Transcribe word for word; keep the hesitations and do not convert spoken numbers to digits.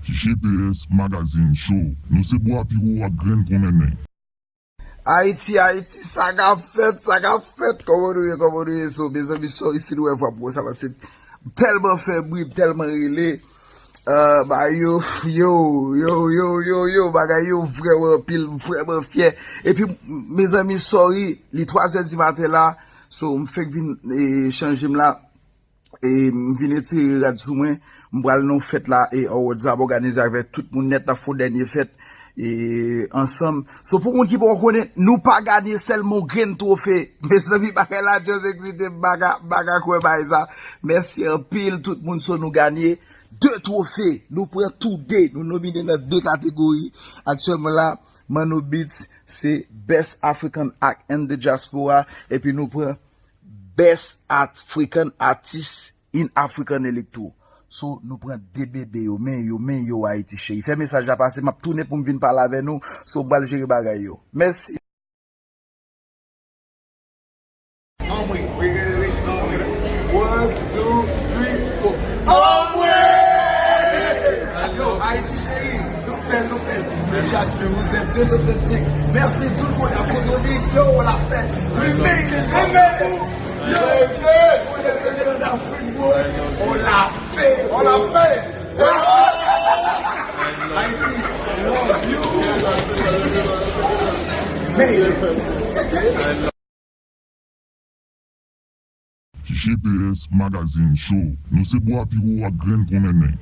G P S Magazine Show. Nou se bwa pi wo ak grenn pwonmennen. Ayiti, Ayiti, sa k ap fèt, sa k ap fèt, kòman nou ye, kòman nou ye, so, mezanmi, sorry si nou wè vwa m konsa, paske m tèlman fè bri, m tèlman rele, euh, ba yo, yo, yo, yo, yo, yo, bagay yo vrèman anpil, m vrèman fyè, epi, mezanmi, sorry, li twa zè di maten la, so, m fèk vin, e, chanje m la, e m vin etire rad sou mwen, m pral nan yon fèt la, e Awards ap òganize avèk tout moun nèt, n ap fè yon dènye fèt, e ansanm. So pou moun ki poko konnen, nou pa ganye sèlman yon grenn twofe. Mezanmi, bagay la just eksite m, m pa ka, m pa ka kwè bagay sa. Mèsi anpil tout moun, so nou ganye de twofe. Nou pran tou de, nou nomine nan de kategori. Aktyèlman la, Manno Beats se Best African Act in the Diaspora, epi nou pran Best African Artist in African Electro. So, nou pran de bebe yo, men yo, men yo, Ayiti cheri. Fè mesaj la pase, m ap tounen pou m vin pale avè nou, so m pral jere bagay yo. Mèsi. Anmwe, anmwe. One, two, three, four. Anmwe! Yo, Ayiti cheri, nou fè l, nou fè l. Mèt Chak, je vous aime deux cent trente-cinq. Mèsi tout moun, Afrotronics, yo, on l'a fait. We made it, mèsi pou. Yo, on est venu en Afrique, bro. On l'a fait, on l'a fait. Haïti, love you. Made it. G P S Magazine Show. Nou se bwa pi wo ak grenn pwonmennen.